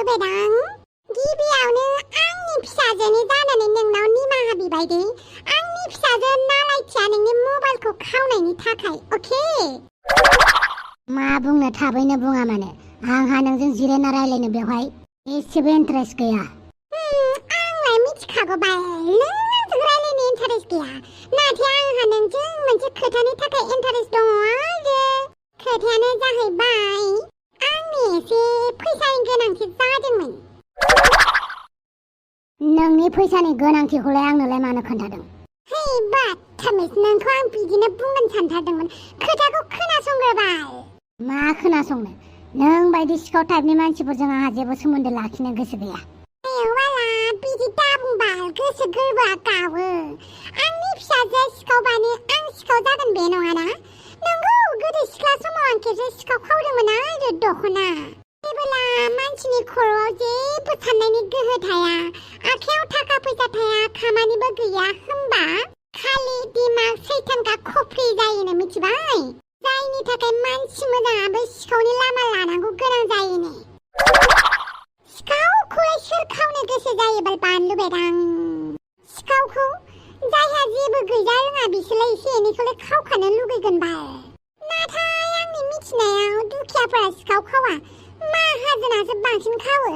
लुबैदों गिबियावनो आंनि फिसाजोनि जानानै नोंनाव निमाहा बिबाय दे आंनि फिसाजो नालायथिया नोंनि मबाइलखौ खावनायनि थाखाय अके मा बुंनो थाबैनो बुङा मानो आंहा नोंजों जिरायना रायलायनो बेवहाय एसेबो इन्टारेस्ट गैया आंलाय मिथिखागौ बाल नों आंजों रायलायनो इन्टारेस्ट गैया नाथाय आंहा नोंजों मोनसे खोथानि थाखाय इन्टारेस्ट दङ आरो खोथायानो जाहैबाय आंनि एसे फैसानि गोनांथि जादोंमोन नोंनि फैसानि गोनांथिखौलाय आंनोलाय मानो खोन्थादों हे बाथामिस नोंखौ आं बिदिनो बुंगोन सानथारदोंमोन खोथाखौ खोनासंग्रो बाल मा खोनासंनो नों बायदि सिखाव टाइपनि मानसिफोरजों आंहा जेबो सोमोन्दो लाखिनो गोसो गैया वाला बिदि दाबुंबाल गोसो गोरबोआ गावो आंनि फिसाजो सिखावबानो आं सिखाव जागोन बे नङाना नंगौ गोदो सिख्ला समाव आं खेबसे सिखाव खावदोंमोन आरो दखना जेबोला मानसिनि खर'आव जेबो साननायनि गोहो थाया आखायाव थाखा फैसा थाया खामानिबो गैया होमबा खालि दिमाग सैथानखा खफ्रि जायोनो मिथिबाय जायनि थाखाय मानसि मोजाङाबो सिखावनि लामा लानांगौ गोनां जायोनो सिखावखौलाय सोर खावनो गोसो जायो बाल बानलु बेदां सिखावखौ जायहा जेबो गैजा रोङा बिसोरलाय एसे एनैखौलाय खावखानो लुगैगोन बाल नाथाय आंनि मिथिनायाव दुखियाफोरा सिखाव खावा माहाजोनासो बांसिन खावो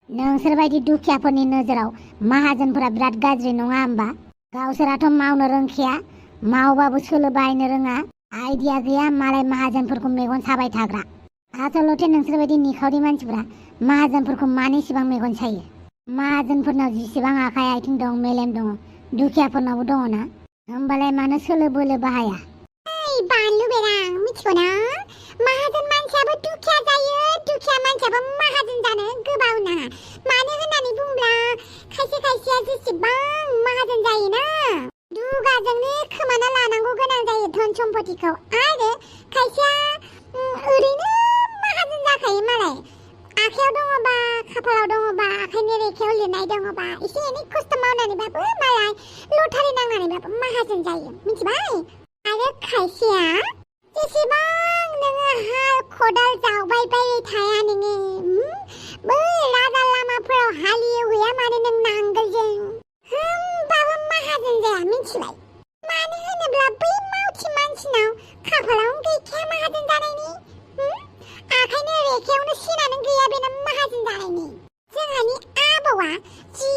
नोंसोरबायदि दुखियाफोरनि नोजोराव माहाजोनफोरा बिराद गाज्रि नङा होमबा गावसोराथ' मावनो रोंखाया मावबाबो सोलो बाहायनो रोङा आइडिया गैया मालाय माहाजोनफोरखौ मेगन साबाय थाग्रा आसलथे नोंसोरबायदि निखावरि मानसिफोरा माहाजोनफोरखौ मानो इसेबां मेगन सायो माहाजोनफोरनाव जिसेबां आखाइ आथिं दं मेलेम दङ दुखियाफोरनावबो दङ ना होमबालाय मानो सोलो बोलो बाहाया बानलु बेरां मिथिगौ ना माहाजोन मानसियाबो दुखिया जायो दुखिया मानसियाबो माहाजोन जानो गोबाव नाङा मानो होननानै बुंब्ला खायसे खायसेया जेसेबां माहाजोन जायोना दुगाजोंनो खोमाना लानांगौ गोनां जायो धन सम्पतिखौ आरो खायसेया ओरैनो माहाजोन जाखायो मालाय आखायाव दङबा खाफालाव दङबा आखाइनि रेखायाव लिरनाय दङबा एसे एनै खस्थ' मावनानैबाबो मालाय लटारि नांनानैबाबो माहाजोन जायो मिथिबाय आरो खायसेया जेसेबां नोङो हाल खदाल जावबाय बाय थाया नोङो बै राजा लामाफोराव हालेवहैया मानो नों नांगोलजों होमबाबो माहाजोन जाया मिथिबाय मानो होनोब्ला बै मावथि मानसिनाव खाफालावनो गैखाया माहाजोन जानायनि आखाइनि रेखायावनो सिनानो गैया बेना माहाजोन जानायनि जोंहानि आबौआ जि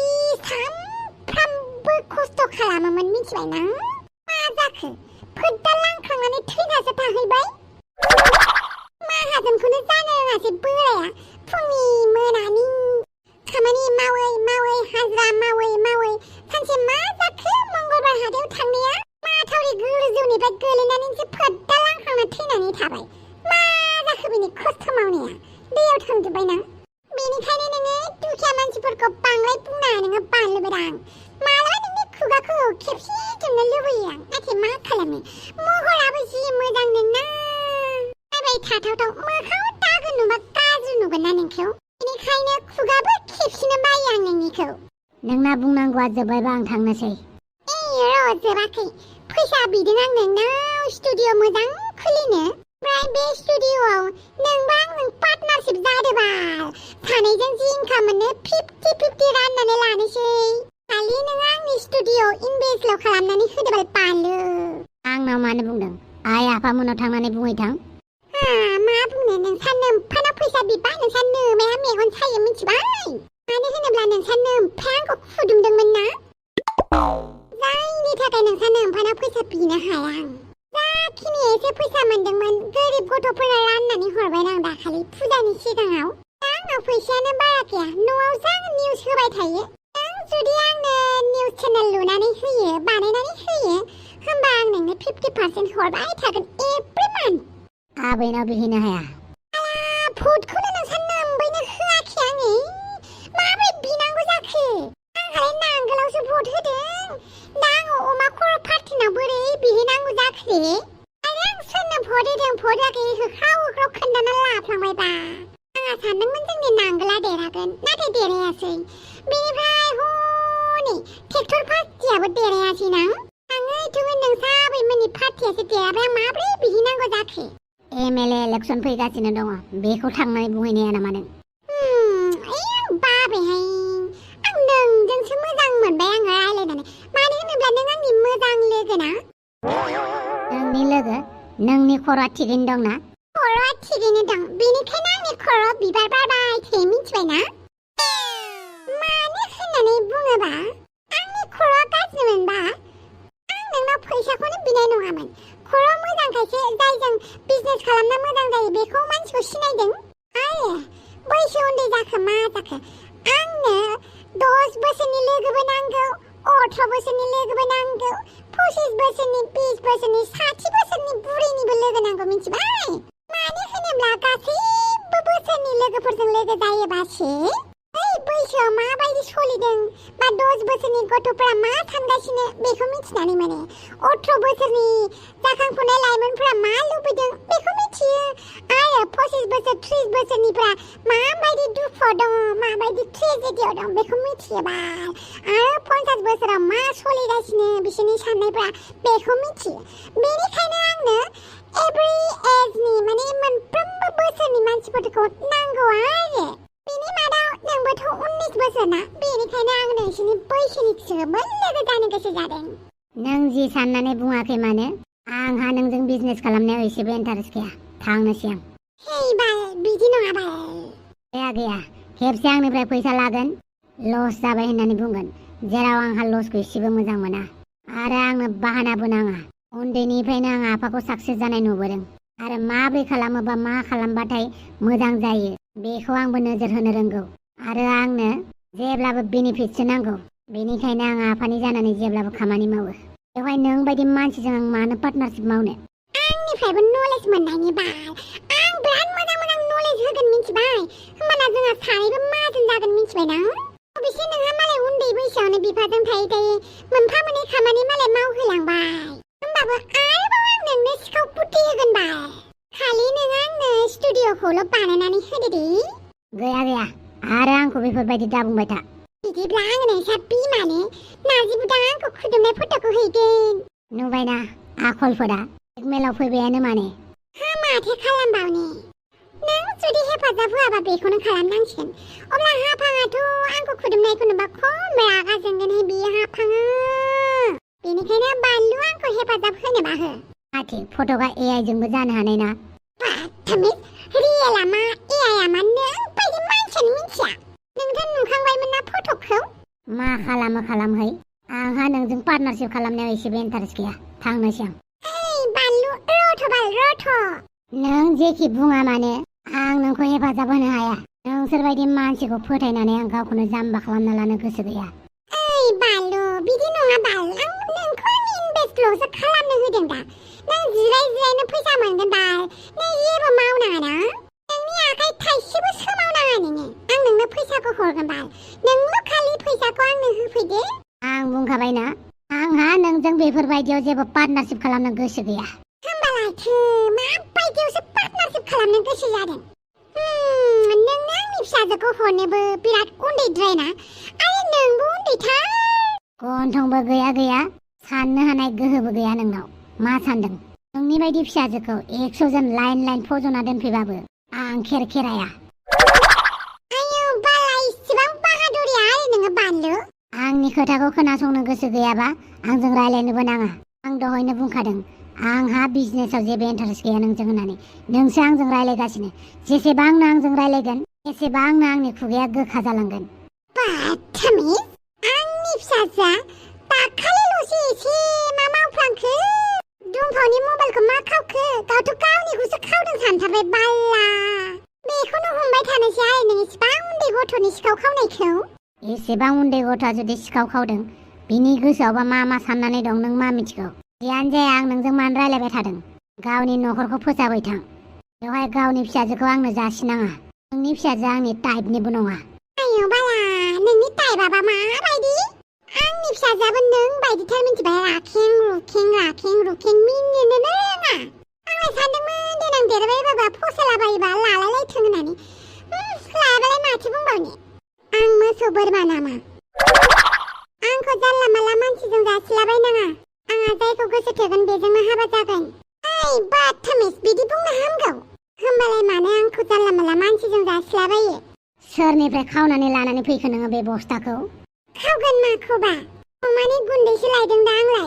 सानफ्रामबो खस्थ' खालामोमोन मिथिबाय ना मा जाखो फोद्दा लांखांनानै थैनासो थाहैबाय माहाजोनखौनो जानो रोङासै बोराया फुंनि मोनानि खामानि मावै मावै हाजिरा मावै मावै सानसे मा जाखो मंगलबार हाथायाव थांनाया माथावरि गोजौनिफ्राय गोलैनानैसो फोद्दा लांखांना थैनानै थाबाय मा जाखो बेनि खस्थ' मावनाया दैयाव थांजोब्बाय ना बेनिखायनो नोङो दुखिया मानसिफोरखौ बांद्राय बुंनाङा नोङो बानलु बेदां मालाबा नोंनि खुगाखौ खेबसे जोंनो लुबैयो आं नाथाय मा खालामनो महराबो जि मोजां नोंना नायबाय थाथावथाव मोखाङाव दागो नुबा गाज्रि नुगोन ना नोंखौ बेनिखायनो खुगाबो खेबसेनो बायो आं नोंनिखौ नोंना बुंनांगौआ जोब्बायबा आं थांनोसै र' जोबाखै फैसा बिदों आं नोंनाव स्टुडिअ मोजां खुलिनो ओमफ्राय बे स्टुडिअआव नोंबा आंजों पार्टनारशिप जादोबाल सानैजों जि इनकाम मोनो 50-50 राननानै लानोसै खालि नों आंनि स्टुडिअ इनभेस्टल' खालामनानै होदोबाल बानलु आंनाव मानो बुंदों आइ आफामोनाव थांनानै बुंहैथां मा बुंनो नोंसा नोम्फानाव फैसा बिबा नोंसा नोमाया मेगन सायो मिथिबाय मानो होनोब्ला नोंसा नोम्फाया आंखौ फुदुंदोंमोन ना जायनि थाखाय नोंसा नोम्फानाव फैसा बिनो हाया आं जाखिनि एसे फैसा मोनदोंमोन गोरिब गथ'फोरा राननानै हरबाय आं दाखालि फुजानि सिगाङाव आंनाव फैसायानो बारा गैया न'आव जा निउस होबाय थायो नों जुदि आंनो निउस चेनेल लुनानै होयो बानायनानै होयो होमबा आं नोंनो 50% हरबाय थागोन एभ्रि मान्थ आबैनाव बिहैनो हाया भटखौनो नोंसा नोम्बैनो होआखै आङो माबोरै बिनांगौ जाखो आंहालाय नांगोलावसो भट होदों दा आङो अमा खर' पार्टिनाव बोरै बिहैनांगौ जाखो आरो आं सोरनो भट होदों भट होआखै होख्राव होख्राव खोन्थाना लाफ्लांबायबा आंहा सानदोंमोन जोंनि नांगोला देरहागोन नाथाय देरहायासै बेनिफ्राय हनै ट्रेक्टर पार्टियाबो देरहायासै ना आङो एथ'बो नोंसा आबैमोननि पार्टियासो देरहाबाय आं माबोरै बिहैनांगौ जाखो एमएलए इलेक्सन फैगासिनो दङ बेखौ थांनानै बुंहैनाया नामा नों आं जाबायहाय आं नोंजोंसो मोजां मोनबाय आङो रायलायनानै मानो होनोब्ला नों आंनि मोजां लोगोना नोंनि लोगो नोंनि खर'आ थिगैनो दंना खर'आ थिगैनो दं बेनिखायनो आंनि खर'आव बिबार बारबाय थायो मिथिबायना मानो होननानै बुङोबा आंनि खर'आ गाज्रि मोनबा आं नोंनाव फैसाखौनो बिनाय नङामोन खर'आ मोजांखायसो जायजों बिजनेस खालामना मोजां जायो बेखौ मानसिखौ सिनायदों आरो बैसो उन्दै जाखो मा जाखो आंनो 10 बोसोरनि लोगोबो नांगौ 18 बोसोरनि लोगोबो नांगौ 25 बोसोरनि 20 बोसोरनि 60 बोसोरनि बुरैनिबो लोगो नांगौ मिथिबाय मानो होनोब्ला गासैबो बोसोरनि लोगोफोरजों लोगो जायोबासो बै बैसोआव माबायदि सोलिदों बा 10 बोसोरनि गथ'फोरा मा सानगासिनो बेखौ मिथिनानै मोनो 18 बोसोरनि जाखांफुनाय लाइमोनफोरा मा लुबैदों बेखौ मिथियो आरो 25 बोसोर 30 बोसोरनिफ्रा माबायदि दुखुआव दङ माबायदि ट्रेजेडियाव दं बेखौ मिथियोबा आरो 50 बोसोराव मा सोलिगासिनो बिसोरनि साननायफोरा बेखौ मिथियो बेनिखायनो आंनो एभ्रि एजनि माने मोनफ्रोमबो बोसोरनि मानसिफोरखौ नांगौ आरो बेनि मादाव नोंबोथ' 19 बोसोर ना बेनिखायनो आं नोंसोरनि बैसोनिसोबो लोगो जानो गोसो जादों नों जि साननानै बुङाखै मानो आंहा नोंजों बिजनेस खालामनायाव एसेबो इन्टारेस्ट गैया थांनोसै आं हे बाल बिदि नङा बाल गैया खेबसे आंनिफ्राय फैसा लागोन लस जाबाय होननानै बुंगोन जेराव आंहा लसखौ एसेबो मोजां मोना आरो आंनो बाहानाबो नाङा उन्दैनिफ्रायनो आं आफाखौ साक्सेस जानाय नुबोदों आरो माब्रै खालामोबा मा खालामबाथाय मोजां जायो बेखौ आंबो नोजोर होनो रोंगौ आरो आंनो जेब्लाबो बेनिफिटसो नांगौ बेनिखायनो आं आफानि जानानै जेब्लाबो खामानि मावो बेवहाय नों बायदि मानसिजों आं मानो पार्टनारशिप मावनो आंनिफ्रायबो नलेज मोननायनि बाल आं बिराद मोजां मोजां नलेज होगोन मिथिबाय होमबाना जोंहा सानैबो माहाजोन जागोन मिथिबायना अबेसे नोंहा मालाय उन्दै बैसोआवनो बिफाजों थायै थायै मोनफा मोननै खामानि मालाय मावहोलांबाय होमबाबो आरोबाव आं नोंनो सिखाव बुद्धि होगोन बाल खालि नों आंनो स्टुडिअ'खौल' बानायनानै होदो दे गैया आरो आंखौ बेफोरबायदि दा बुंबाय था बिदिब्ला आं नोंसा बिमानो नार्जि बुदां आंखौ खुदुमनाय फट'खौ हैगोन नुबायना आखलफोरा मेलाव फैबायानो माने हा माथो खालामबावनो नों जुदि हेफाजाब होआबा बेखौनो खालामनांसिगोन अब्ला हाफाङाथ' आंखौ खुदुमनायखौ नुबा खम रागा जोंगोनहाय बियो हाफाङा बेनिखायनो बानलु आंखौ हेफाजाब होनोबा हो आथि फट'आ AI जोंबो जानो हानाय ना बाथामिज रियेला मा AI मा नों बायदि मानसियानो मिथिया नोंथ' नुखांबायमोन ना फट'खौ मा खालामहै आंहा नोंजों पार्टनारशिप खालामनायाव एसेबो इन्टारेस्ट गैया थांनोसै आं ओइ बानलु रथ' बाल रथ' नों जेखि बुङा मानो आं नोंखौ हेफाजाब होनो हाया नोंसोरबायदि मानसिखौ फोथायनानै आं गावखौनो जाम्बा खालामना लानो गोसो गैया ओइ बानलु बिदि नङा बाल आं नोंखौ इनभेस्टल'सो खालामनो होदों दा नों जिरायनो फैसा मोनगोन बाल नों जेबो मावनाङा ना नोंनि आखाइ थाइसेबो सोमावनाङा नोङो आं नोंनो फैसाखौ हरगोन बाल नोंल' खालि फैसाखौ आंनो होफैदो आं बुंखाबायना आंहा नोंजों बेफोरबायदियाव जेबो पार्टनारशिप खालामनो गोसो गैया होमबालायथो माबायदियावसो पार्टनारशिप खालामनो गोसो जादों नोंनो आंनि फिसाजोखौ हरनोबो बिराद उन्दैद्राय ना आरो नोंबो उन्दैथार गन्थंबो गैया साननो हानाय गोहोबो गैया नोंनाव मा सानदों नोंनि बायदि फिसाजोखौ 100 जन लाइन फजना दोनफैबाबो आं खेराया आयौ बाला इसेबां बाहादुरिया आरो नोङो बानलु आंनि खोथाखौ खोनासंनो गोसो गैयाबा आंजों रायलायनोबो नाङा आं दहायनो बुंखादों आंहा बिजनेसाव जेबो इन्टारेस्ट गैया नोंजों होननानै नोंसो आंजों रायलायगासिनो जेसेबांनो आंजों रायलायगोन एसेबांनो आंनि खुगाया गोखा जालांगोन बाथामिज आंनि फिसाजोआ दाखालिल'सो एसे मा मावफ्लांखो दुमफावनि मबाइलखौ मा खावखो गावथ' गावनिखौसो खावदों सानथारबाय बाल्ला बेखौनो हमबाय थानोसै आरो नों इसेबां उन्दै गथ'नि सिखाव खावनायखौ एसेबां उन्दै गथ'आ जुदि सिखाव खावदों बिनि गोसोआवबा मा साननानै दं नों मा मिथिगौ जियानो जाया आं नोंजों मानो रायलायबाय थादों गावनि न'खरखौ फोसाबै थां बेवहाय गावनि फिसाजोखौ आंनो जासिनाङा नोंनि फिसाजोआ आंनि टाइपनिबो नङा आयौ बाला नोंनि टाइपआबा माबायदि आंनि फिसाजोआबो नों बायदिथार मिथिबाय राखें रुखें मिनिनोनो रोङा आंलाय सानदोंमोन देनां देरबायबाबा फसायलाबायोबा लालायलायथों होननानै लायाबालाय माथो बुंबावनो आं मोसौ बोरमा नामा आंखौ जानला माला मानसिजों जासिलाबायनाङा आंहा जायखौ गोसो थोगोन बेजोंनो हाबा जागोन ओइ बाथामिज बिदि बुंनो हामगौ होमबालाय मानो आंखौ जानला माला मानसिजों जासिलाबायो सोरनिफ्राय खावनानै लानानै फैखो नोङो बे बस्थाखौ? खावगोन माखौबा अमानि गुन्दैसो लायदों दा आंलाय।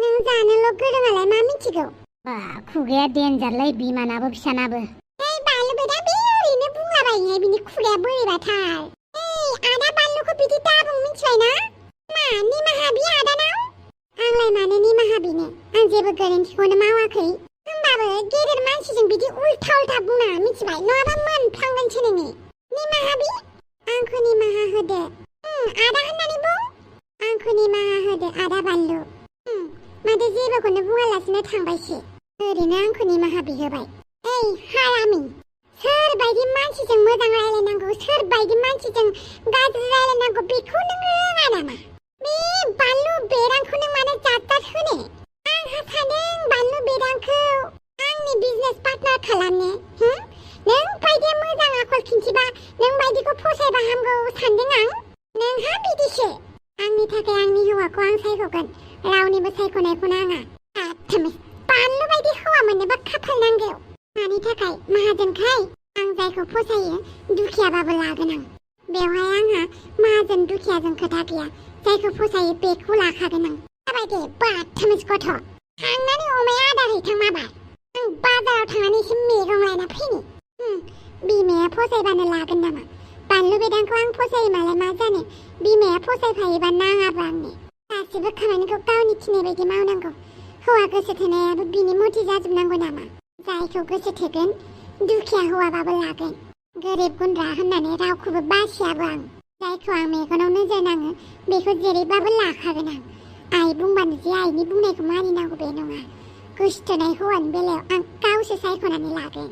नों जानोल' गोरोङालाय मा मिथिगौ? बा खुगाया देनजारलै बिमानाबो फिसानाबो। बानलु बेदा बे ओरैनो बुंलाबायोहाय बिनि खुगाया बोरैबाथार। आदा बानलुखौ बिदि दाबुं मिथिबाय ना? मा निमाहा बियो आदानाव? आंलाय मानो निमाहा बिनो? आं जेबो गोरोन्थिखौनो मावाखै। होमबाबो गेदेर मानसिजों बिदि उल्था उल्था बुंनाङा मिथिबाय, नङाबा मोनफ्लांगोनसो नोङो। निमाहा बि? आंखौ निमाहा होदो। आदा होननानै बुं। आंखौ निमाहा होदो आदा बानलु। माथो जेबोखौनो बुङालासिनो थांबायसो। ओरैनो आंखौ निमाहा बिहोबाय। हारामि, सोरबायदि मानसिजों मोजां रायलायनांगौ, सोरबायदि मानसिजों गाज्रि रायलायनांगौ बेखौ नों रोङा नामा? बे बानलु बेरांखौ नों मानो जात जात होनो? आंहा सानदों बानलु बेरांखौ आंनि बिजनेस पार्टनार खालामनो। नों बायदि मोजां आखल खिन्थिबा नों बायदिखौ फसायबा हामगौ सानदों आं। नोंहा बिदिसो। आंनि थाखाय आंनि हौवाखौ आं सायख'गोन, रावनिबो सायख'नायखौ नाङा। बानलु बायदि हौवा मोननोबा खाफाल नांगौ। मानि थाखाय? माहाजोनखाय। आं जायखौ फसायो दुखियाबाबो लागोन आं। बेवहाय आंहा माहाजोन दुखियाजों खोथा गैया। जायखौ फसायो बेखौ लाखागोन आं। जाबाय दे बाथामिस गथ'। थांनानै अमाया आदार हैथां माबार। आं बाजाराव थांनानै एसे मैगं लायना फैनि। बिमाया फसायबानो लागोन नामा? बानलु बेदांखौ आं फसायोमालाय मा जानो? बिमाया फसायफायोबा नाङाबो आंनो। गासिबो खामानिखौ गावनि थिनाय बायदि मावनांगौ। हौवा गोसो थोनायाबो बिनि मथे जाजोबनांगौ नामा? जायखौ गोसो थोगोन दुखिया हौवाबाबो लागोन। गोरिब गुन्द्रा होननानै रावखौबो बासियाबो आं। जायखौ आं मेगनाव नोजोर नाङो बेखौ जेरैबाबो लाखागोन आं। आइ बुंबानो जे आइनि बुंनायखौ मानिनांगौ बे नङा। गोसो थोनाय हौवानि बेलायाव आं गावसो सायख'नानै लागोन।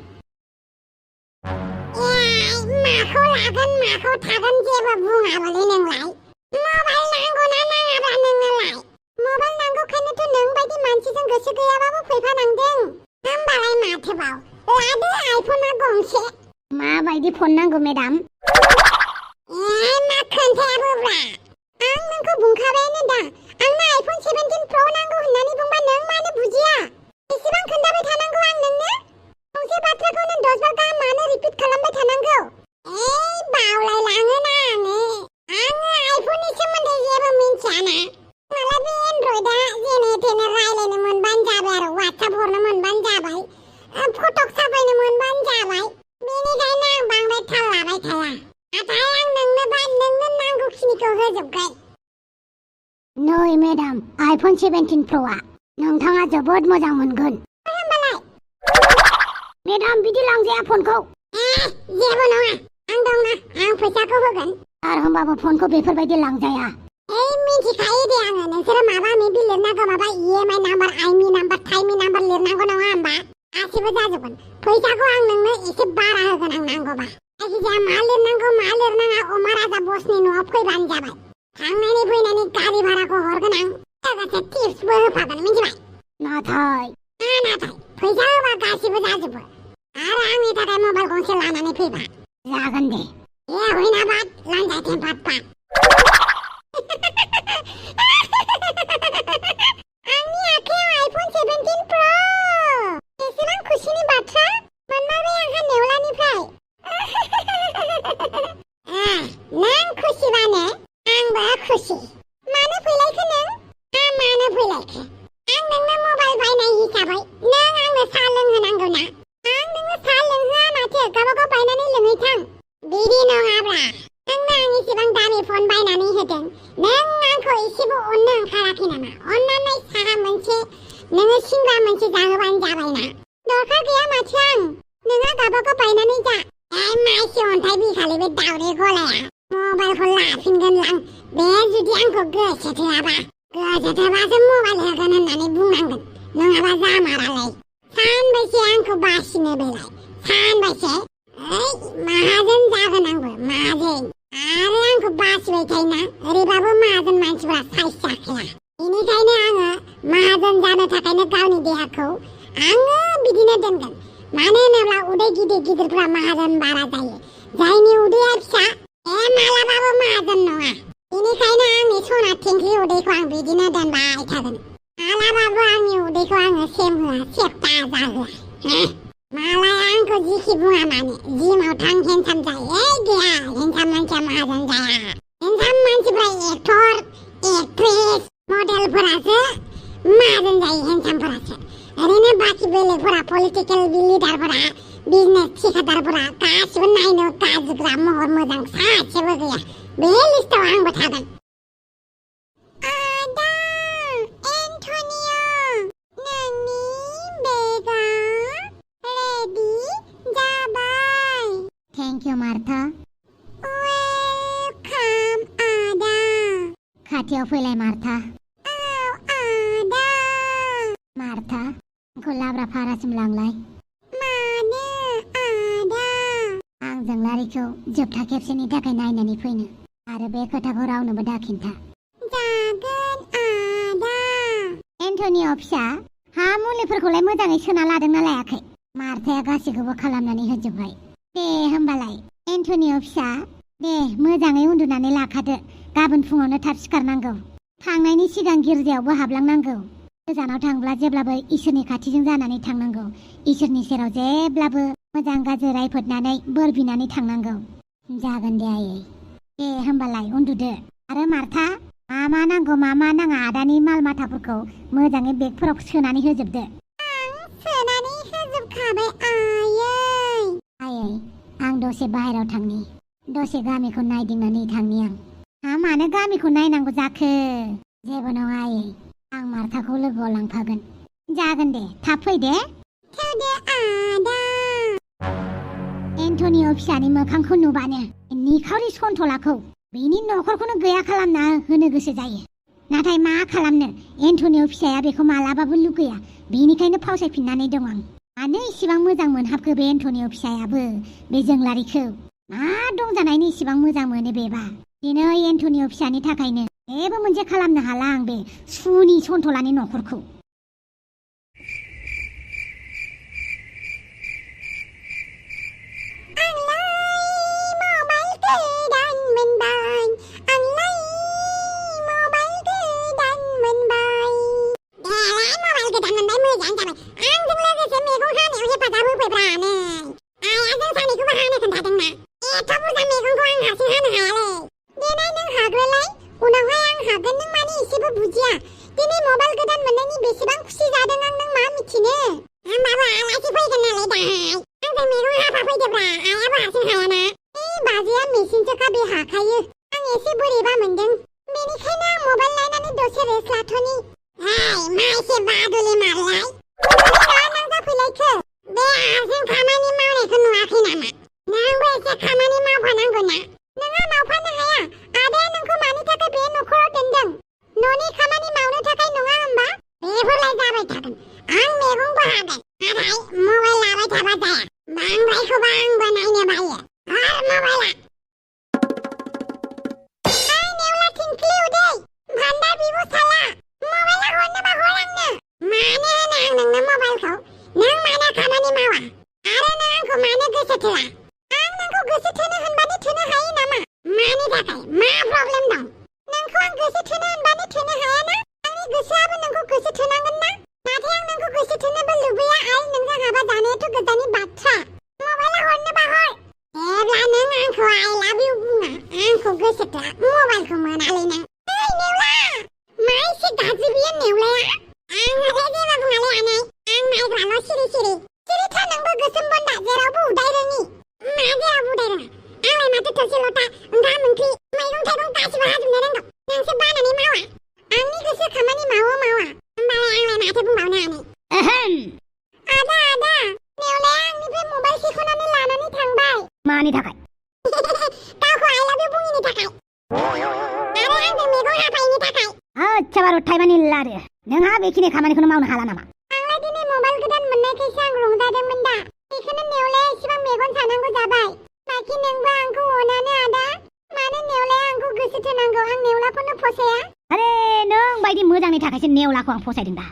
माखौ लागोन माखौ थागोन जेबो बुङाबोलै नोंलाय। मबाइल नांगौ ना नाङाब्रा नोंनोलाय? मबाइल नांगौखायनोथ' नों बायदि मानसिजों गोसो गैयाबाबो फैफानांदों। होमबालाय माथोबाव, लादो आइफना गंसे। माबायदि फन नांगौ मेडाम? मा खोन्थायाबोब्रा? आं नोंखौ बुंखाबायानो दा, आंनो आइफन 17 प्र नांगौ होननानै बुंबा नों मानो बुजिया? बेसेबां खोन्थाबाय थानांगौ आं नोंनो? गंसे बाथ्राखौनो 10 बार गाहाम मानो रिपिट खालामबाय थानांगौ? बावलायलाङोना आङो आइफननि सोमोन्दै जेबो मिन्थियाना। माला बे एन्ड्रइडआ जेने तेने रायलायनो मोनबानो जाबाय आरो वाट्सएप हरनो मोनबानो जाबाय, फटक साफायनो मोनबानो जाबाय। बेनिखायनो आं बांद्राय थाल लाबाय थाया। नाथाय आं नोंनो नांगौखिनिखौ होजोबगोन। नै मेडाम, आइफन 17 प्र'आ नोंथाङा जोबोद मोजां मोनगोन। होमबालाय मेडाम बिदि लांजाया फनखौ। जेबो नङा, आं दंना, आं फैसाखौ होगोन। आर होमबाबो फनखौ बेफोरबायदि लांजाया। मिथिखायो दे आङो नोंसोरो माबा माबि लिरनांगौ, माबा EMI नाम्बार, आइमि नाम्बार, थाइमि नाम्बार लिरनांगौ नङा होमबा? गासिबो जाजोबगोन। फैसाखौ आं नोंनो एसे बारा होगोन आं नांगौबा। जायखिजाया मा लिरनांगौ मा लिरनाङा अमा राजा बसनि न'आव फैबानो जाबाय। थांनानै फैनानै गारि भाराखौ हरगोन आं। लोगोसे टिप्सबो होफागोन मिथिबाय? नाथाय फैसा होबा गासिबो जाजोबो। आरो आंनि थाखाय मबाइल गंसे लानानै फैबा जागोन दे। हुइनाबाद लांजायथे बाप्पा। आंनि आखायाव आइफन 17 प्र'। एसेबां खुसिनि बाथ्रा मोनमारबाय आंहा नेवलानिफ्राय। नों खुसिबानो आंबो खुसि। मानो फैलायखो नों? मानो फैलायखो? आं नोंनो मबाइल बायनाय हिसाबै नों आंनो साहा लोंहोनांगौ ना? आं नोंनो साहा लोंहोआ माथो, गावबागाव बायनानै लोंहैथां। बिदि नङाब्रा, नोंनो आं एसेबां दामि फन बायनानै होदों, नों आंखौ एसेबो अननो ओंखाराखै नामा? अननानै साहा मोनसे, नोङो सिंग्रा मोनसे जाहोबानो जाबायना। दरखार गैया माथो आं, नोंहा गावबागाव बायनानै जा। माइसि अन्थाइ बिखालि बे दावदै गलाया मबाइलखौ लाफिनगोनलां। बे जुदि आंखौ गोसो थोआबा, गोसो थोबासो मबाइल होगोन होननानै बुंनांगोन, नङाबा जामारालाय। सानबैसे आंखौ बासिनो बेलाय? सानबैसे? माहाजोन जागोन आंबो, माहाजोन। आरो आंखौ बासिबाय थायोना, ओरैबाबो माहाजोन मानसिफ्रा साइज जाखाया। बेनिखायनो आङो माहाजोन जानो थाखायनो गावनि देहाखौ आङो बिदिनो दोनगोन। मानो होनोब्ला उदै गिदिर गिदिरफ्रा माहाजोन बारा जायो, जायनि उदैया फिसा मालाबाबो माहाजोन नङा। बेनिखायनो आंनि सना थिंख्लि उदैखौ आं बिदिनो दोनबाय थागोन। मालाबाबो आंनि उदैखौ आङो सेम होआ, सेप्ता जाहोआ। मालाय आंखौ जिखि बुङा मानो जिमाव थां हेन्डसाम जायो गैया हेन्डसाम मानसिया माहाजोन जाया हेन्डसाम मानसिफ्रा एक्टर एक्ट्रेस मडेलफोरासो माहाजोन जायो हेन्डसामफोरासो ओरैनो बाखि बेलेगफोरा पलिटिकेल लिडारफोरा बिजनेस थिखादारफोरा गासिबो नायनो गाज्रिग्रा महर मोजां सासेबो गैया बे लिस्टआव आंबो थागोन आदा एन्टनिय' नोंनि बेगा रेडि जाबाय थेंक इउ मार्था वेलकाम आदा खाथियाव फैलाय मार्था औ आदा मार्था आंखौ लाब्रा फारासिम लांलाय मानो आदा आंजों लारिखौ जोबथा खेबसेनि थाखाय नायनानै फैनो आरो बे खोथाखौ रावनोबो दाखिन्था जागोन आदा एन्टनिय' फिसा हा मुलिफोरखौलाय मोजाङै सोना लादोंना लायाखै मार्थाया गासैखौबो खालामनानै होजोबबाय दे होमबालाय एन्टनिय' फिसा दे मोजाङै उन्दुनानै लाखादो गाबोन फुङावनो थाब सिखारनांगौ थांनायनि सिगां गिर्जायावबो हाबलांनांगौ गोजानाव थांब्ला जेब्लाबो इसोरनि खाथिजों जानानै थांनांगौ इसोरनि सेराव जेब्लाबो मोजां गाज्रि रायफोदनानै बोर बिनानै थांनांगौ जागोन दे आयै दे होमबालाय उन्दुदो आरो मार्था मा नांगौ मा नाङा आदानि माल माथाफोरखौ मोजाङै बेगफोराव सोनानै होजोबदो आं सोनानै होजोबखाबाय आयै आयै आं दसे बाहेराव थांनि दसे गामिखौ नायदिंनानै थांनि आं मानो गामिखौ नायनांगौ जाखो जेबो नङा आयै आं मार्थाखौ लोगोआव लांफागोन जागोन दे थाब फै दे थौदो आदा एन्टनिय' फिसानि मोखांखौ नुबानो निखावरि सन्थलाखौ बेनि न'खरखौनो गैया खालामना होनो गोसो जायो नाथाय मा खालामनो एन्टनिय' फिसाया बेखौ मालाबाबो लुगैया बेनिखायनो फावसायफिननानै दं आं मानो इसिबां मोजां मोनहाबखो बे एन्टनिय' फिसायाबो बे जोंलारिखौ मा दंजानायनि इसिबां मोजां मोनो बेबा दिनै एन्टनिय' फिसानि थाखायनो जेबो मोनसे खालामनो हाला आं बे सुनि सन्थलानि न'खरखौ मानि थाखाय अच्छा बारु थाइबानि लादो नोंहा बेखिनि खामानिखौनो मावनो हाला नामा आंलाय दिनै मबाइल गोदान मोननायखायसो आं रंजादोंमोन दा बेखौनो नेवलाया एसेबां मेगन सानांगौ जाबाय बाखि नोंबो आंखौ अनानो आदा मानो नेवलाया आंखौ गोसो थोनांगौ आं नेवलाखौनो फसाया अरे नों बायदि मोजांनि थाखायसो नेवलाखौ आं फसायदों दा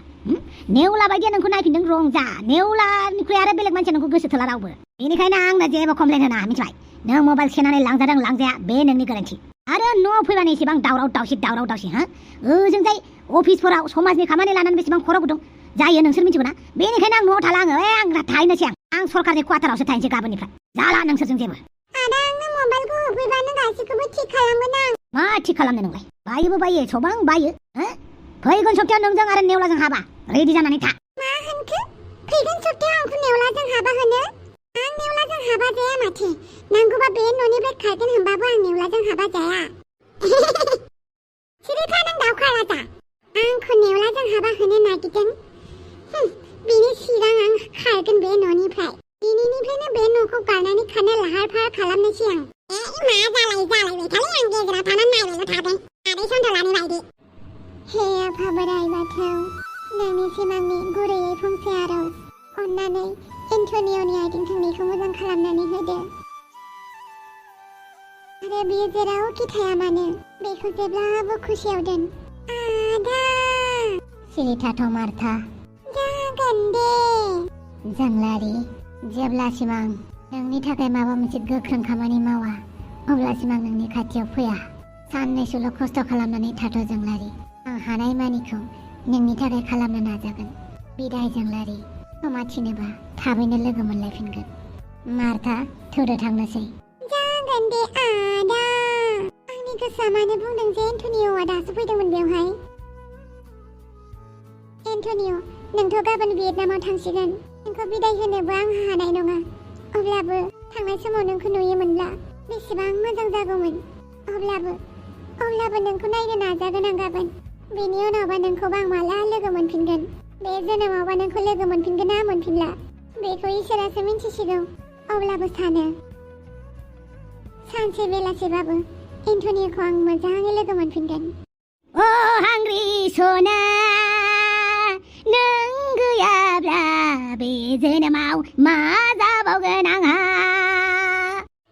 नेवला बायदिया नोंखौ नायफिनदों रंजा नेवलानिख्रुइ आरो बेलेग मानसिया नोंखौ गोसो थोला रावबो बेनिखायनो आंनो जेबो कमप्लेन होना मिथिबाय नों मबाइल सेनानै लांजादों लांजाया बे नोंनि गोरोन्थि आरो न'आव फैबानो एसेबां दावराव दावसि हा ओजोंजाय अफिसफोराव समाजनि खामानि लानानै बेसेबां खर' गुदुं जायो नोंसोर मिथिगौ ना बेनिखायनो आं न'आव थाला आङो आं थाहैनोसै आं सरकारनि क्वार्टारावसो थाहैनोसै गाबोननिफ्राय जाला नोंसोरजों जेबो आदा आंनो मबाइलखौ होफैबानो गासैखौबो थिक खालामगोन आं मा थिक खालामनो नोंलाय बायोबो बायो एथ'बां बायो फैगोन सप्तायाव नोंजों आरो नेवलाजों हाबा रेडि जानानै था मा होनखो फैगोन सप्तायाव आंखौ नेवलाजों हाबा होनो आं नेवलाजों हाबा जाया माथो नांगौबा बे न'निफ्राय खारगोन होनबाबो आं नेवलाजों हाबा जाया सिरि था नों दावखा राजा आंखौ नेवलाजों हाबा होनो नागिरदों बिनि सिगां आं खारगोन बे न'निफ्राय दिनैनिफ्रायनो बे न'खौ गारनानै खारनो लाहार फाहार खालामनोसै आं मा जालायबाय थालै आं गेजेराव थानानै नायबायल' थादों आदै सन्थलानि बायदि हे आफा बोराइ बाथौ नोंनिसिम आंनि गुरैयै फंसे आरज अन्नानै एन्टनिय'नि आथिं थोंनैखौ मोजां खालामनानै होदो आरो बियो जेरावखि थाया मानो बेखौ जेब्लाबो खुसियाव दोन आदा सिरि थाथ' मार्था जागोन दे जोंलारि जेब्लासिम आं नोंनि थाखाय माबा मोनसे गोख्रों खामानि मावा अब्लासिम आं नोंनि खाथियाव फैया साननैसोल' खस्थ' खालामनानै थाथ' जोंलारि आं हानाय मानिखौ नोंनि थाखाय खालामनो नाजागोन बिदाय जोंलारि समा थिनोबा थाबैनो लोगो मोनलायफिनगोन मार्था थौदो थांनोसै जागोन दे आदा आंनि गोसोआ मानो बुंदों जे एन्टनिय'आ दासो फैदोंमोन बेवहाय एन्टनिय' नोंथ' गाबोन भियेटनामाव थांसिगोन नोंखौ बिदाय होनोबो आं हानाय नङा अब्लाबो थांनाय समाव नोंखौ नुयोमोनब्ला बेसेबां मोजां जागौमोन अब्लाबो नोंखौ नायनो नाजागोन आं गाबोन बेनि उनावबा नोंखौबा आं माला लोगो मोनफिनगोन बे जोनोमावबा नोंखौ लोगो मोनफिनगोन ना मोनफिनला बेखौ इसोरासो मिन्थिसिगौ अब्लाबो सानो सानसे बेलासेबाबो एन्टनिय'खौ आं मोजाङै लोगो मोनफिनगोन अ हांग्रि सना नों गैयाब्ला बे जोनोमाव मा जाबावगोन आंहा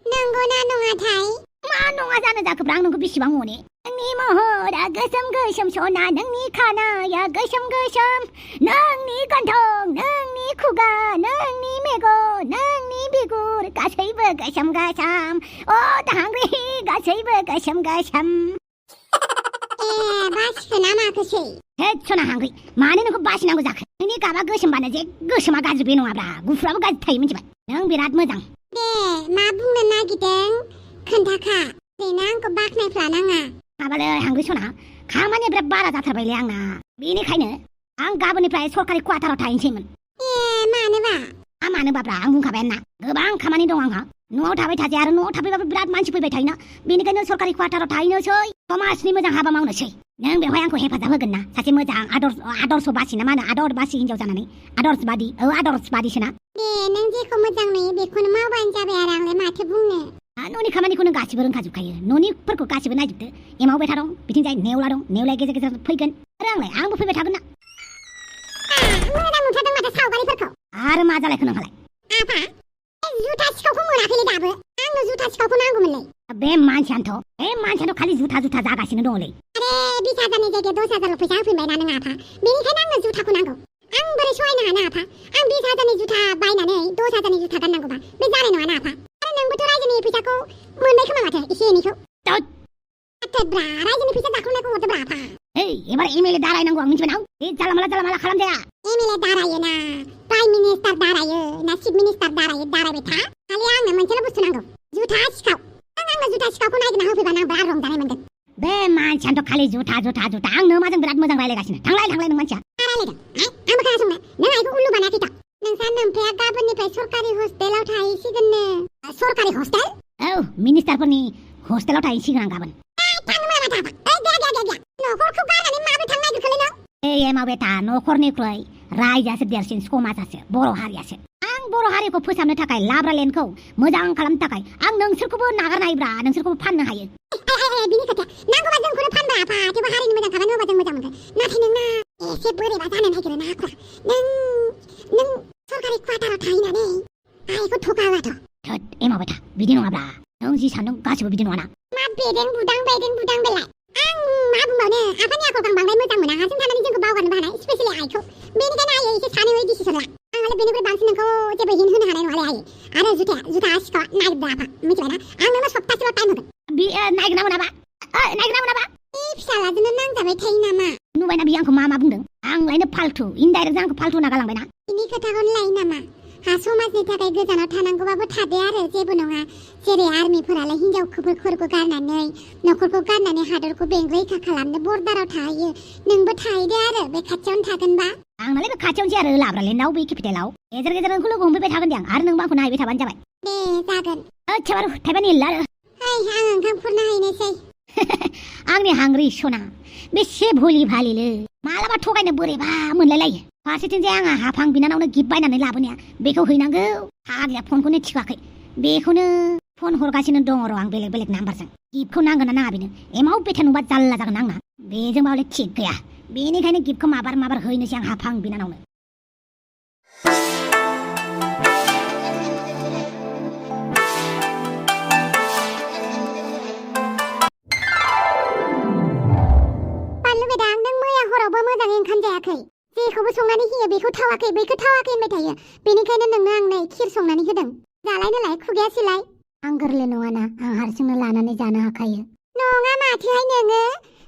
नंगौना नङाथाय मा नङा जानो जाखोब्रा आं नोंखौ बेसेबां अने नोंनि महरा गोसोम गोसोम सना नोंनि खानाया गोसोम गोसोम नोंनि गन्थं नोंनि खुगा नोंनि मेगन नोंनि बिगुर गासैबो गोसोम गोसोम अ दाहांग्रि गासैबो गोसोम गोसोम बासिखोना माखोसै हेद सना हांग्रि मानो नोंखौ बासिनांगौ जाखो नोंनि गाबा गोसोमबानो जे गोसोमा गाज्रि बे नङाब्रा गुफुराबो गाज्रि थायो मिथिबाय नों बिराद मोजां दे मा बुंनो नागिरदों खोन्थाखा ओरैनो आंखौ बाख्नायफ्लानाङा माबालै हांग्रि सना खामानिया बिराद बारा जाथारबायलै आंना बेनिखायनो आं गाबोननिफ्राय सरकारि क्वार्टाराव थाहैनोसैमोन मानोबा मानोबाब्रा आं बुंखाबायानो ना गोबां खामानि दं आंहा न'आव थाबाय थाजाया आरो न'आव थाफैबाबो बिराद मानसि फैबाय थायोना बेनिखायनो सरकारि क्वार्टाराव थाहैनोसै समाजनि मोजां हाबा मावनोसै नों बेवहाय आंखौ हेफाजाब होगोन ना सासे मोजां आदर्श बासि ना मा होनो आदर बासि हिनजाव जानानै आदर्श बादिसोना दे नों जेखौ मोजां नुयो बेखौनो मावबानो जाबाय आरो आंलाय माथो बुंनो न'नि खामानिखौ नों गासिबो रोंखाजोबखायो न'निफोरखौ गासिबो नायजोबदो एमाव बेथा दं बिथिंजाय नेवला दं नेवलाया गेजेर गेजेर फैगोन आरो आंबो फैबाय थागोन ना मोजां नुथारदों माथो सावगारिफोरखौ आरो मा जालायखो नोंहालाय आफा जुथा सिखावखौ मोनाखैलै दाबो आंनो जुथा सिखावखौ नांगौमोनलै बे मानसियानोथ' खालि जुथा जागासिनो दङलै आरे 20,000नि जायगायाव 10,000 फैसा होफिनबायना नों आफा बेनिखायनो आंनो जुथाखौ नांगौ आं बोरै सहायनो हानो आफा आं 20,000नि जुथा बायनानै 10,000नि जुथा गाननांगौबा बे जानाय नङा ना आफा आरो नोंबोथ' रायजोनि फैसाखौ मोनबाय खोमा माथो एसे एनैखौ ब्रा रायजोनि फैसा दाखांनायखौ हरदोब्रा आफा एबार एमएलए दारायनांगौ आं मिथिबाय ना बे जाला खालामजाया एमएलए दारायो ना प्राइम मिनिस्टार दारायो ना चिफ मिनिस्टार दारायबाय था खालि आंनो मोनसेल' बुस्थु नांगौ जुथा सिखाव आंनो जुथा सिखावखौ नागिरना होफैबानो आं बिराद रंजानाय मोनगोन बे मानसियानोथ' खालि जुथा आं नोमाजों बिराद मोजां रायलायगासिनो थांलाय नों मानसिया रायलायदों आंबो खोनासंनो नों आइखौ उल्लु बानायाखैथ' नोंसा नोमफाया गाबोननिफ्राय सरकारि हस्टेलाव थाहैसिगोननो सरकारि हस्टेल औ मिनिस्टारफोरनि हस्टेलाव थाहैसिगोन आं गाबोन थांनो मोना माथो आफा न'खरखौ गारनानै माबोरै थांनो नागिरखोलै नों एमाव बेटा न'खरनिख्रुइ रायजोआसो देरसिन समाजासो बर' हारियासो आं बर' हारिखौ फोसाबनो थाखाय लाब्रा लेनखौ मोजां खालामनो थाखाय आं नोंसोरखौबो नागारनो हायोब्रा नोंसोरखौबो फाननो हायो बिनि खोथा नांगौबा जोंखौनो फानबा आफा थेवबो हारिनि मोजां खामानि मावबा जों मोजां मोनगोन नाथाय नोंना एसे बोरैबा जानो नागिरो ना आखुरा नों सरकारि क्वार्टाराव थाहैनानै आइखौ थगावाथ' थोद एमाव बेटा बिदि नङाब्रा नों जि सानदों गासिबो बिदि नङाना मा बेदों बुदां बेलाय आं मा बुंबावनो आफानि आखलखौ आं बांद्राय मोजां मोना हारसिं थानानै जोंखौ बावगारनोबो हानाय स्पेशेलि आइखौ बेनिखायनो आइयो एसे सानै डिसिसन ला आंहालाय बेनिख्रुइ बांसिन नोंखौ जेबो हिन होनो हानाय नङालै आइयो आरो जुथा सिखावा नागिरदो आफा मिथिबायना आं नोंनो सप्तासेल' टाइम होगोन बे नागिरना मोनाबा फिसालाजोंनो नांजाबाय थायो नामा नुबायना बियो आंखौ मा बुंदों आं लायनो फाल्थु इनडाइरेक्ट आंखौ फाल्थु होना गालांबायना बिनि खोथाखौनो लायो नामा हा समाजनि थाखाय गोजानाव थानांगौबाबो थादो आरो जेबो नङा जेरै आर्मिफोरालाय हिनजावफोरखौ गारनानै न'खरखौ गारनानै हादरखौ रैखा खालामनो बर्डाराव थाहैयो नोंबो थाहैदो आरो बे खाथियावनो थागोनबा आंनालाय बे खाथियावनोसै आरो लाब्रालेण्डआव बै केपिटेलाव गेजेर गेजेर नोंखौ लोगो हमफैबाय थागोन दे आं आरो नोंबो आंखौ नायबाय थाबानो जाबाय दे जागोन एखेबारे थाइबानि हिल्ला आरो आं ओंखाम खुरना हैनोसै आंनि हांग्रि सना बेसे भलि भालिलै मालाबा थगायनो बोरैबा मोनलायलायो फारसेथिंजाय आंहा हाफां बिनानावनो गिफ्ट बायनानै लाबोनाया बेखौ हैनांगौ फाग्लिया फनखौनो थिखोआखै बेखौनो फन हरगासिनो दङ र' आं बेलेग बेलेग नाम्बारजों गिफ्टखौ नांगोन ना नाङा बेनो एमाव बेथान नुबा जाल्ला जागोन आंना बेजों माबा थिग गैया बेनिखायनो गिफ्टखौ माबार हैनोसै आं हाफां बिनानावनो मोजाङै ओंखाम जायाखै जेखौबो संनानै होयो बेखौ थावाखै होनबाय थायो बेनिखायनो नोंनो आं नै खिर संनानै होदों जालाय नालाय खुगायासैलाय आं गोरलै नङाना आं हारसिंनो लानानै जानो हाखायो नङा माथोहाय नोङो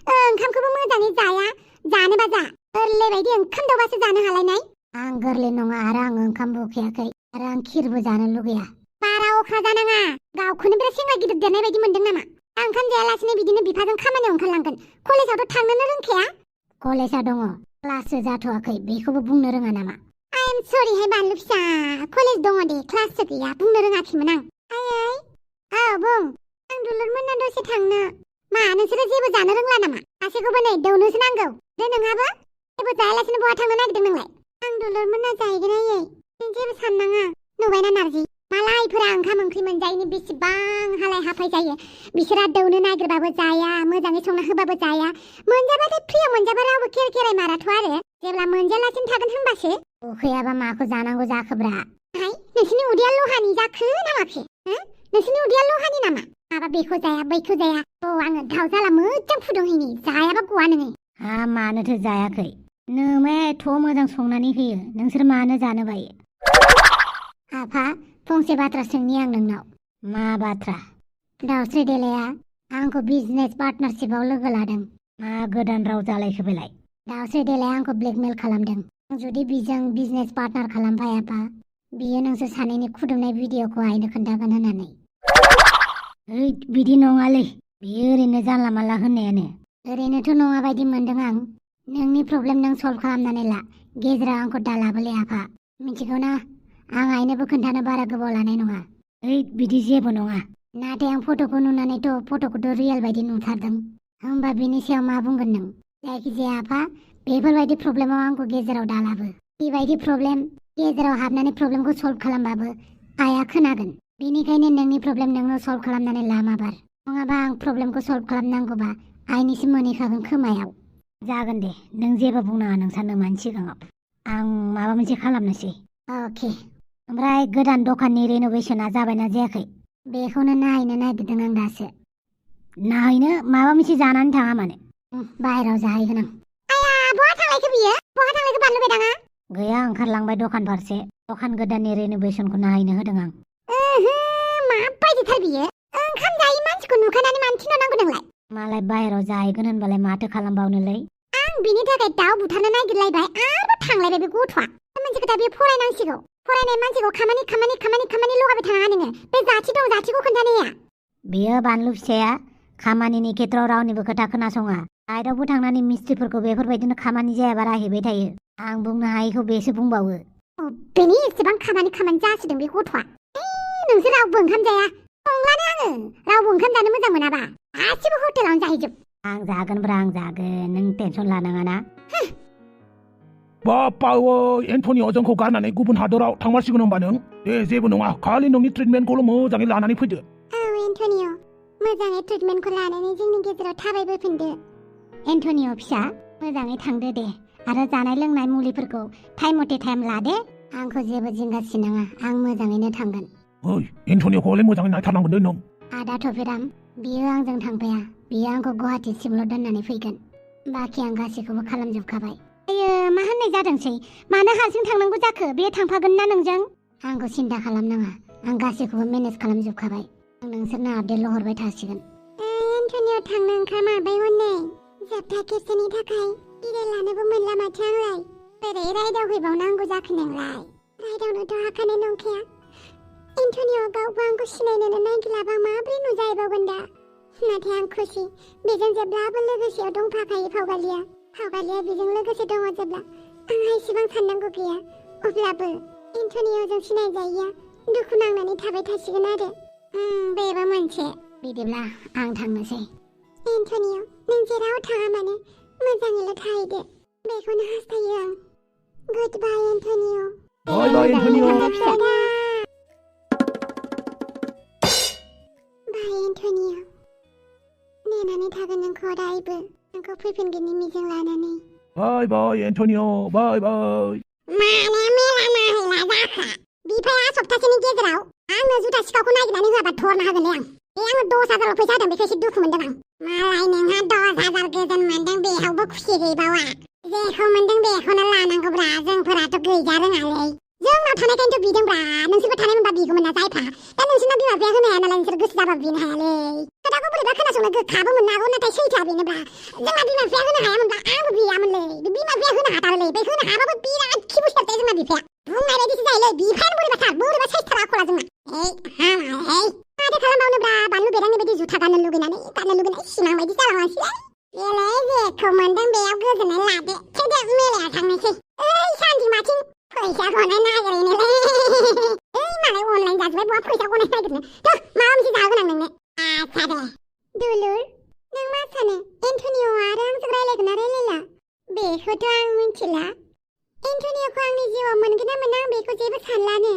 ओंखामखौबो मोजाङै जाया जानोबा जा गोरलै बायदि ओंखाम दावबासो जानो हालायनाय आं गोरलै नङा आरो आं ओंखामबो उखैयाखै आरो आं खिरबो जानो लुगैया बारा अख्रा जानाङा गावखौनो बिराद सेंग्रा गिदिर देरनाय बायदि मोनदों नामा ओंखाम जायालासिनो बिदिनो बिफाजों खामानियाव ओंखारलांगोन कलेजावथ' थांनोनो रोंखाया कलेजआ दङ क्लाससो जाथ'वाखै बेखौबो बुंनो रोङा नामा आइ एम सरिहाय बानलु फिसा कलेज दङ दे क्लाससो गैया बुंनो रोङाखैमोन आं आइ औ बुं आं दुलुरमोन ना दसे थांनो मा नोंसोरो जेबो जानो रोंला नामा गासैखौबो नै दौनोसो नांगौ दे नोंहाबो जेबो जायालासिनो बहा थांनो नागिरदों नोंलाय आं दुलुरमोन ना जाहैगोन आयै नों जेबो साननाङा नुबायना नारजि मालायफोरा ओंखाम ओंख्रि मोनजायैनि बेसेबां हालाय हाफाय जायो बिसोरा दौनो नागिरबाबो जाया मोजाङै संना होबाबो जाया मोनजाबाथाय फ्रियाव मोनजाबा रावबो खेराइ माराथ' आरो जेब्ला मोनजालासिनो थागोन होनबासो उखैयाबा माखौ जानांगौ जाखोब्रा हाय नोंसिनि उदैया लहानि जाखो ना माखो नोंसिनि उदैया लहानि नामा माबा बेखौ जाया बैखौ जाया आङो दाउ जाला मोजां फुदुंहैनि जायाबा गवा नोङो हा मानोथो जायाखै नोमायाथ' मोजां संनानै होयो नोंसोर मानो जानो बायो आफा फंसे बाथ्रा सोंनि आं नोंनाव मा बाथ्रा दाउस्रि देलाया आंखौ बिजनेस पार्टनारशिपआव लोगो लादों मा गोदान राव जालायखो बेलाय दाउस्रि देलाया आंखौ ब्लेकमेल खालामदों जुदि बिजों बिजनेस पार्टनार खालामफायाबा बियो नोंसोर सानैनि खुदुमनाय भिडिअखौ आइनो खोन्थागोन होननानै बिदि नङालै बियो ओरैनो जानला मानला होननायानो ओरैनोथ' नङा बायदि मोनदों आं नोंनि प्रब्लेम नों सल्भ खालामनानै ला गेजेराव आंखौ दालाबोलै आफा मिथिगौ ना आं आइनोबो खोन्थानो बारा गोबाव लानाय नङा बिदि जेबो नङा नाथाय आं फट'खौ नुनानैथ' फट'खौथ' रियेल बायदि नुथारदों होमबा बेनि सायाव मा बुंगोन नों जायखिजाया आफा बेफोरबायदि प्रब्लेमाव आंखौ गेजेराव दालाबो बेबायदि प्रब्लेम गेजेराव हाबनानै प्रब्लेमखौ सल्भ खालामबाबो आइया खोनागोन बेनिखायनो नोंनि प्रब्लेम नोंनो सल्भ खालामनानै ला माबार नङाबा आं प्रब्लेमखौ सल्भ खालामनांगौबा आइनिसिम मोनहैखागोन खोमायाव जागोन दे नों जेबो बुंनाङा नोंसानो मानि सिगाङाव आं माबा मोनसे खालामनोसै अके ओमफ्राय गोदान दखाननि रेन'भेशना जाबायना जायाखै बेखौनो नायनो नागिरदों आं दासो नायनो माबा मोनसे जानानै थाङा माने बाहेराव जाहैगोन आं आया बहा थांलायखो बियो बहा थांलायखो बानलु बेदाङा गैया ओंखारलांबाय दखान फारसे दखान गोदाननि रेन'भेशनखौ नायनो होदों आं माबायदिथार बियो ओंखाम जायै मानसिखौ नुखानानै मानो थिनहरनांगौ नोंलाय मालाय बाहेराव जाहैगोन होनबालाय माथो खालामबावनोलै आं बिनि थाखाय दाउ बुथारनो नागिरलायबाय आरो थांलायबाय बे गथ'आ मोनसे खोथा बेयो फरायनांसिगौ फरायनाय मानसिखौ खामानि लगायबाय थाङा नोङो बे जाथि दं जाथिखौ खोन्थानाया बेयो बानलु फिसाया खामानिनि खेथ्रआव रावनिबो खोथा खोनासङा साइडआवबो थांनानै मिस्ट्रिफोरखौ बेफोरबायदिनो खामानि जायाबा रायहैबाय थायो आं बुंनो हायैखौ बेसो बुंबावो बेनि एसेबां खामानि जासिदों बे गथ'आ नोंसोर रावबो ओंखाम जाया संलानो आङो रावबो ओंखाम जानो मोजां मोनाबा गासिबो हटेलावनो जाहैजोब आं जागोनब्रा आं जागोन नों टेनसन लानाङा ना बाप्पा एन्टनिया जोंखौ गारनानै गुबुन हादराव थांमारसिगोन होनबा नों दे जेबो नङा खालि नोंनि ट्रिटमेन्टखौल' मोजाङै लानानै फैदो एन्टनिय मोजाङै ट्रिटमेन्टखौ लानानै जोंनि गेजेराव थाबायबोफिनदो एन्टनिय फिसा मोजाङै थांदो दे आरो जानाय लोंनाय मुलिफोरखौ टाइम मथे टाइम लादे आंखौ जेबो जिंगासिनाङा आं मोजाङैनो थांगोन ओइ एन्टनियखौलाय मोजाङै नायथारनांगोन दे नों आदा थफिराम बियो आंजों थांफाया बियो आंखौ गुवाहाटिसिमल' दोननानै फैगोन बाखि आं गासैखौबो खालामजोबखाबाय आयो मा होननाय जादोंसै मानो हारसिं थांनांगौ जाखो बे थांफागोन ना नोंजों आंखौ सिन्था खालामनाङा आं गासैखौबो मेनेज खालामजोबखाबाय आं नोंसोरनो आपडेटल' हरबाय थासिगोन एन्टनियाव थांनो ओंखारमारबाय हनै जोबथा खेबसेनि थाखाय बिदाय लानोबो मोनला माथो आंलाय बोरै रायदावहैबावनांगौ जाखो नोंलाय रायदावनोथ' हाखानाय नंखाया एन्टनिअ गावबो आंखौ सिनायनोनो नागिरलाबा माब्रै नुजाहैबावगोन दा नाथाय आं खुसि बेजों जेब्लाबो लोगोसेयाव दंफाखायो फावगालिया बेजों लोगोसे दङ जेब्ला आंहा इसेबां साननांगौ गैया अब्लाबो एन्टनिअजों सिनायजायैया दुखु नांनानै थाबाय थासिगोन आरो बेबो मोनसे बिदिब्ला आं थांनोसै एन्टनिअ नों जेराव थाङा मानो मोजाङैल' थाहैदो बेखौनो हास्थायो आं गुड बाय एन्टनिअ बाय बाय एन्टनिअ बाय एन्टनिअ नेनानै थागोन नोंखौ अरायबो नोंखौ फैफिनगोननि मिजिं लानानै बाय बाय एन्टनिअ बाय बाय माने मेला नायहैला जाखा बिफाया सप्तासेनि गेजेराव आंनो जुथा सिखावखौ नागिरनानै होआबा थरना होगोनलै आं आंनो 10,000 फैसा होदों बेखौ एसे दुखु मोनदों आं मालाय नोंहा 10,000 गोजोन मोनदों बेयावबो खुसि गैबावा जेखौ मोनदों बेखौनो लानांगौब्रा जोंफोराथ' गैजा रोङालै जोंनाव थानायखायनोथ' बिदोंब्रा नोंसोरबो थानाय मोनबा बिगौमोन ना जायफ्रा दा नोंसोरना बिमा बिफाया होनो हाया नालाय नोंसोर गोसो जाबाबो बिनो हायालै खोथाखौ बोरैबा खोनासंनो गोखाबो मोननो हागौ नाथाय सैथोआ बेनोब्रा जोंना बिमा बिफाया होनो हायामोनब्ला आंबो बियामोनलै बिमा बिफाया होनो हाथारोलै बे होनो हाबाबो बिराद खिबु सेरताय जोंना बिफाया बुंनाय बायदिसो जायोलै बिफायानो बोरैबा साइसथार आखला जोंना हामालै माथो खालामबावनोब्रा बानलु बेरांनि बायदि जुथा गाननो लुगैनाय सिमां बायदि जालांसै बेलाय जेखौ मोनदों बेयाव गोजोननाय लादो खेबदे मेलायाव थांनोसै ओइ सानदि माथिं फैसा गनाय नागिरैनोलै ओइ मालाय अनलाइन जाजोब्बाय बहा फैसा गनाय नागिरनो थ' माबा मोनसे जाहोगोन आं नोंनो आच्छा दे दुलुर नों मा सानो एन्टनिअ आरो आंजों रायलायगोन ना रायलायला बेखौथ' आं मिथिला एन्टनिअखौ आंनि जिउआव मोनगोन ना मोना आं बेखौ जेबो सानलानो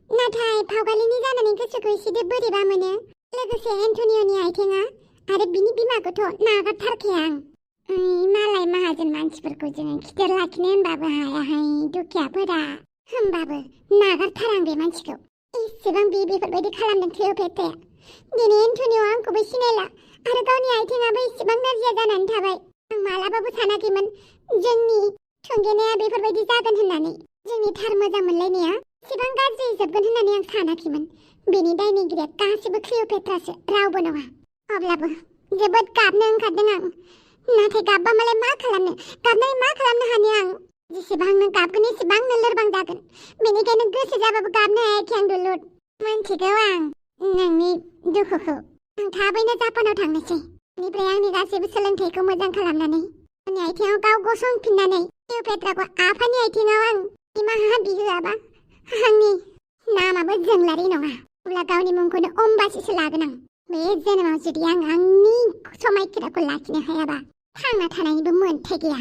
नाथाय फावगालिनि जानानै गोसोखौ एसे बोरैबा मोनो लोगोसे एन्टनिअनि आथिङा आरो बिनि बिमाखौथ' नागारथारखाया आं मालाय माहाजोन मानसिफोरखौ जोङो खिथेर लाखिनो होनबाबो हायाहाय दुखियाफोरा होमबाबो नागारथारा आं बे मानसिखौ इसेबां बेफोरबायदि खालामदों क्लिअपेट्राया दिनै एन्टनिअ आंखौबो सिनायला आरो गावनि आथिङाबो इसेबां नोरजिया जानानै थाबाय आं मालाबाबो सानाखैमोन जोंनि थुंगेनाया बेफोरबायदि जागोन होननानै जोंनि थार मोजां मोनलायनाया इसेबां गाज्रि जोबगोन होननानै आं सानाखैमोन बेनि दायनिगिरिया गासिबो क्लिअपेट्रासो रावबो नङा अब्लाबो जोबोद गाबनो ओंखारदों आं नाथाय गाबबा मालाय मा खालामनो गाबनानै मा खालामनो हानो आं जेसेबांनो गाबगोन एसेबांनो लोरबां जागोन बेनिखायनो गोसो जाबाबो गाबनो हायाखै आं दुलुर मोनथिगौ आं नोंनि दुखुखौ आं थाबैनो जापानाव थांनोसै बेनिफ्राय आंनि गासैबो सोलोंथाइखौ मोजां खालामनानै आंनि आथिङाव गाव गसंफिननानै क्लिअपेट्राखौ आफानि आथिङाव आं बिमाहा बिहोआबा आंनि नामाबो जोंलारि नङा अब्ला गावनि मुंखौनो अम्बासिसो लागोन आं बे जोनोमाव जुदि आं आंनि समायखिराखौ लाखिनो हायाबा थांना थानायनिबो मोन्थाय गैया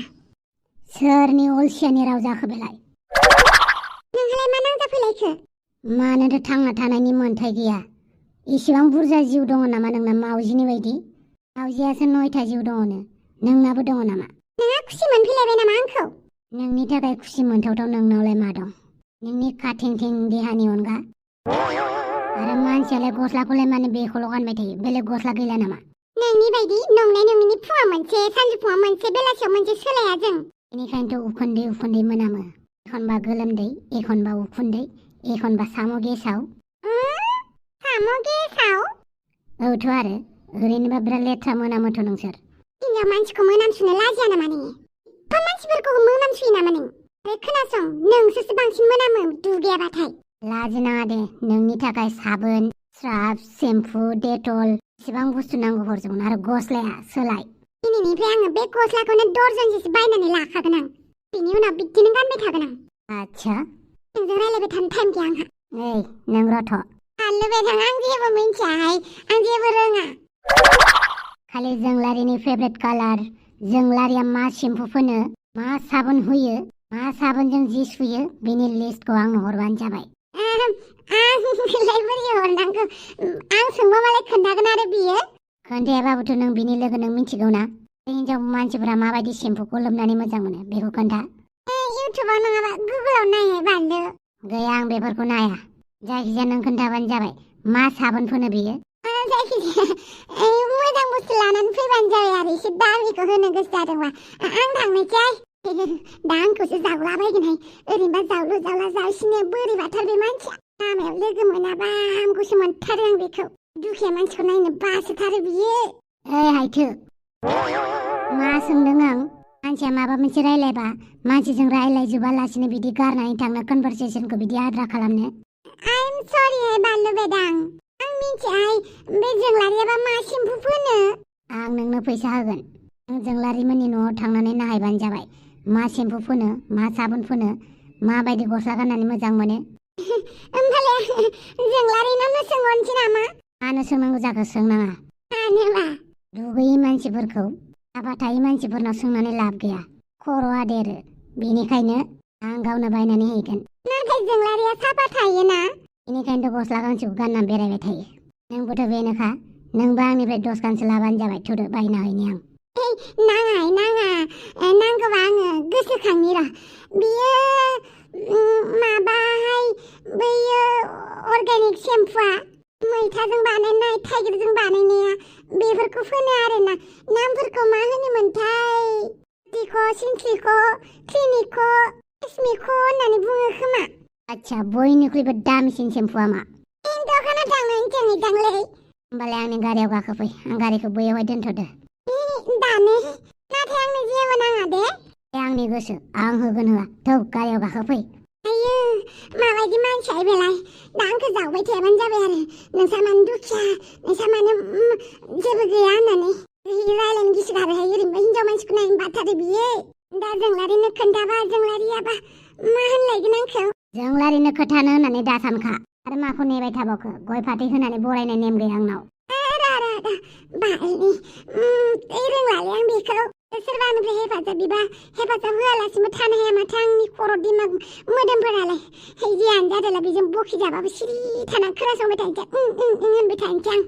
सोरनि अलसियानि राव जाखो बेलाय नोंहालाय मा नांजाफैलायखो मानोथो थांना थानायनि मोन्थाय गैया इसेबां बुरजा जिउ दङ नामा नोंना मावजिनि बायदि मावजियासो 9था जिउ दङनो नोंनाबो दङ नामा नोंहा खुसि मोनफैलायबाय नामा आंखौ नोंनि थाखाय खुसि मोनथावथाव नोंनावलाय मा दं नोंनि खाथिं देहानि अनगा आरो मानसियालाय गस्लाखौलाय माने बेखौल' गानबाय थायो बेलेग गस्ला गैला नामा नोंनि बायदि नंनाय नङिनि फुङा मोनसे सानजौफुङा मोनसे बेलासियाव मोनसे सोलाया जों बेनिखायनोथ' उखुन्दै मोनामो एखनबा गोलोमदै एखनबा उखुन्दै एखनबा साम' गेसाव साम' गेसाव औथ' आरो ओरैनोबा बिराद लेथ्रा मोनामोथ' नोंसोर हिनजाव मानसिखौ मोनामसुनो लाजिया नामा नोङो एफा मानसिफोरखौ मोनामसुयो नामा नों आरो खोनासं नोंसोरसो बांसिन मोनामो दुगैयाबाथाय लाजिनाङा दे नोंनि थाखाय साबोन स्राब सेम्पु डेटल इसेबां बुस्थु नांगौ हरजोबगोन आरो गस्लाया सोलाय दिनैनिफ्राय आङो बे गस्लाखौनो दर्जनसेसो बायनानै लाखागोन आं बिनि उनाव बिदिनो गानबाय थागोन आं आच्छा नोंजों रायलायबाय थानो टाइम गैया आंहा ओइ नों रथ' आलु बेदां आं जेबो मिन्थियाहाय आं जेबो रोङा खालि जोंलारिनि फेभरेट कालार जोंलारिया मा सेम्पु फोनो मा साबोन हुयो मा साबोनजों जि सुयो बेनि लिस्टखौ आंनो हरबानो जाबाय आंलाय बोरै हरनांगौ आं सोंबा मालाय खोन्थागोन आरो बियो खोन्थायाबाबोथ' नों बिनि लोगो नों मिथिगौ ना हिनजाव मानसिफोरा माबायदि सेम्पुखौ लोबनानै मोजां मोनो बेखौ खोन्था इउटुबाव नङाबा गुगोलाव नायनाय बानलु गैया आं बेफोरखौ नाया जायखिजाया नों खोन्थाबानो जाबाय मा साबोन फोनो बियो जायखिजाया मोजां बुस्थु लानानै फैबानो जाबाय आरो एसे दामिखौ होनो गोसो जादोंबा आं थांनोसै दा आंखौसो जावलाबायगोनहाय ओरैनोबा जावलु जावला जावसिनो बोरैबाथार बे मानसिया लामायाव लोगो मोनाबा हामगौसो मोनथारो आं बेखौ दुखिया मानसिखौ नायनो बासोथारो बियो ओइ हायथो मा सोंदों आं मानसिया माबा मोनसे रायलायबा मानसिजों रायलायजोबालासिनो बिदि गारनानै थांनो कनभारसेसनखौ बिदि आद्रा खालामनो। I'm sorry बानलु बेदां। आं मिथियाहाय बे जोंलारियाबा मा सेम्पु फोनो। आं नोंनो फैसा होगोन। नों जोंलारिमोननि न'आव थांनानै नायबानो जाबाय मा सेम्पु फोनो, मा साबोन फोनो, माबायदि गस्ला गाननानै मोजां मोनो। ओमफ्राय जोंलारिनावनो सोंहरनोसै नामा? मानो सोंनांगौ जाखो, सोंनाङा। मानोबा? दुगैयै मानसिफोरखौ हाबा थायै मानसिफोरनाव सोंनानै लाब गैया, खर'आ देरो। बेनिखायनो आं गावनो बायनानै हैगोन। नाथाय जोंलारिया साफा थायोना? बेनिखायनोथ' गस्ला गांसेखौ गाननानै बेरायबाय थायो। नोंबोथ' बेनोखा। नोंबो आंनिफ्राय 10 गानसो लाबानो जाबाय। थुदो बायना हैनि आं। नाङा नांगौबा आङो गोसोखांनि र'। बियो माबाहाय बैयो अर्गेनिक सेम्पुआ मैथाजों बानायनाय, थाइगिरजों बानायनाया बेफोरखौ फोनो आरोना। नामफोरखौ मा होनोमोनथाय? सिनस्लिख' क्लिनिक' स्मिख' होननानै बुङो खोमा। आच्छा, बयनिख्रुइबो दामिसिन सेम्पुआ मा? दखानाव थांनानै जोंलै। होमबालाय आंनि गारियाव गाखोफै। आं गारिखौ बैयावहाय दोनथ'दो। दानो। नाथाय आंनो जेबो नाङा दे। बे आंनि गोसो, आं होगोन होआ। थौ गारियाव गाखोफै। आयो माबायदि मानसिया बेलाय? दा आंखौ जावबाय थायाबानो जाबाय आरो। नोंसा मानो दुखिया, नोंसा मानो जेबो गैया होननानै। रायलायनो गिसिगारोहाय ओरैनोबा हिनजाव मानसिखौ नायनो बाथारो बियो। दा जोंलारिनो खोन्थाबा जोंलारियाबा मा होनलायगोन आंखौ? जोंलारिनो खोथानो होननानै दा सानखा। आरो माखौ नेबाय थाबावखो? गय फाथै होनानै बरायनाय नेम गैया आंनाव। बायनि रोंलालै आं बेखौ। सोरबानिफ्राय हेफाजाब बिबा हेफाजाब होआलासिनो थानो हाया माथो आंनि खर' दिमाग मोदोमफोरालाय। जियानो जादोला बेजों बखिजाबाबो सिरि थानानै खोनासंबाय थानोसै। होनबाय थानोसै आं।